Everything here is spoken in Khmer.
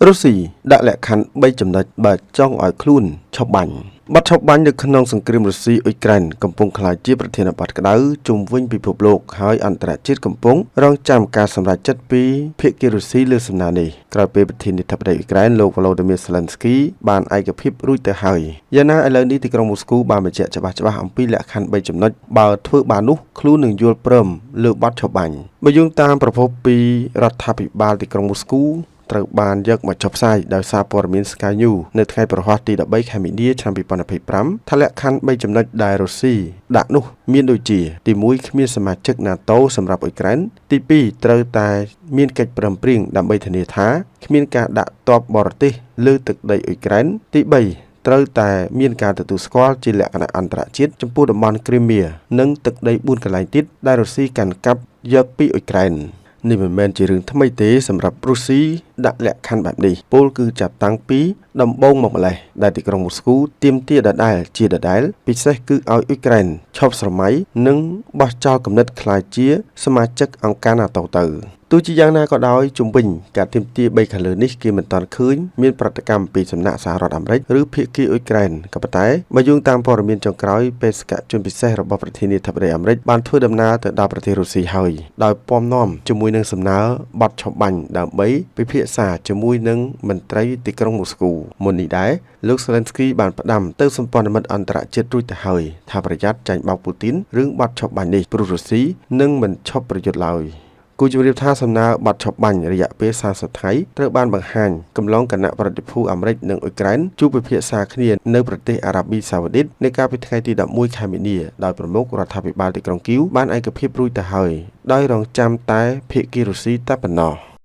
រុស្ស៊ីដាក់លក្ខខណ្ឌ3ចំណុចបើចង់ឲ្យខ្លួនឈប់បាញ់បទឈប់បាញ់នៅក្នុងសង្គ្រាមរុស្ស៊ីអ៊ុយក្រែនកំពុងក្លាយជាប្រធានបទក្តៅជុំវិញពិភពលោកហើយអន្តរជាតិកំពុងរងចាំការសម្រេចចិត្តពីភាគីរុស្ស៊ីលើសំណើនេះក្រោយពេលប្រធានាធិបតីអ៊ុយក្រែនលោក Volodymyr Zelensky បានឯកភាពរួចទៅហើយយ៉ាងណាឥឡូវនេះទីក្រុងមូស្គូបានបញ្ជាក់ច្បាស់ៗអំពីលក្ខខណ្ឌ3ចំណុចបើធ្វើបាននោះខ្លួននឹងយល់ព្រមលើបទឈប់បាញ់បើយោងតាមប្រភពពីរដ្ឋាភិបាលទីក្រុងមូស្គូត្រូវបានយកមកចុះផ្សាយដោយសារព័ត៌មាន Sky News នៅថ្ងៃព្រហស្បតិ៍ទី13ខែមីនាឆ្នាំ2025ថាលក្ខខណ្ឌ3ចំណុចដែលរុស្ស៊ីដាក់នោះមានដូចជាទី1គ្មានសមាជិក NATO សម្រាប់អ៊ុយក្រែនទី2ត្រូវតែមានកិច្ចព្រមព្រៀងដើម្បីធានាថាគ្មានការដាក់ទ័ពបរទេសលើទឹកដីអ៊ុយក្រែនទី3ត្រូវតែមានការទទួលស្គាល់ជាលក្ខណៈអន្តរជាតិចំពោះតំបន់គ្រីមៀនិងទឹកដី4កន្លែងទៀតដែលរុស្ស៊ីកាន់កាប់យកពីអ៊ុយក្រែននេះមិនមែនជារឿងថ្មីទេសម្រាប់រុស្ស៊ីដាក់លក្ខខណ្ឌបែបនេះពោលគឺចាប់តាំងពីដំបូងមកម្លេះដែលទីក្រុងមូស្គូទាមទារដដែលជាដដែលពិសេសគឺឲ្យអ៊ុយក្រែនឈប់ស្រមៃនិងបោះចោលគំនិតក្លាយជាសមាជិកអង្គការ NATO ទៅទោះជាយ៉ាងណាក៏ដោយជំវិញការទាមទារ3ខាងលើនេះគេមិនទាន់ឃើញមានប្រតិកម្មពីសំណាក់សហរដ្ឋអាមេរិកឬភាគីអ៊ុយក្រែនក៏ប៉ុន្តែបើយោងតាមព័ត៌មានចុងក្រោយបេសកជនពិសេសរបស់ប្រធានាធិបតីអាមេរិកបានធ្វើដំណើរទៅដល់ប្រទេសរុស្ស៊ីហើយដោយពំនាំជាមួយនឹងសំណើបទឈប់បាញ់ដើម្បីពិភាក្សាជាមួយនឹងមន្ត្រីទីក្រុងមូស្គូមុននេះដែរលោក Zelensky បានផ្ដាំទៅសម្ព័ន្ធមិត្តអន្តរជាតិរួចទៅហើយថាប្រយ័ត្នចាញ់បោកពូទីនរឿងបទឈប់បាញ់នេះព្រោះរុស្ស៊ីនឹងមិនឈប់ប្រយុទ្ធឡើយគូជម្រាបថាសំណើបទឈប់បាញ់រយៈពេល30ថ្ងៃត្រូវបានបង្ហាញកំឡុងគណៈប្រតិភូអាមេរិកនិងអ៊ុយក្រែនជួបពិភាក្សាគ្នានៅប្រទេសអារ៉ាប៊ីសាអូឌីតនៅកាលពីថ្ងៃទី11ខែមីនាដោយប្រមុខរដ្ឋាភិបាលទីក្រុងគីវបានឯកភាពរួចទៅហើយដោយរងចាំតែភាគីរុស្ស៊ីតែប៉ុណ្ណោះ។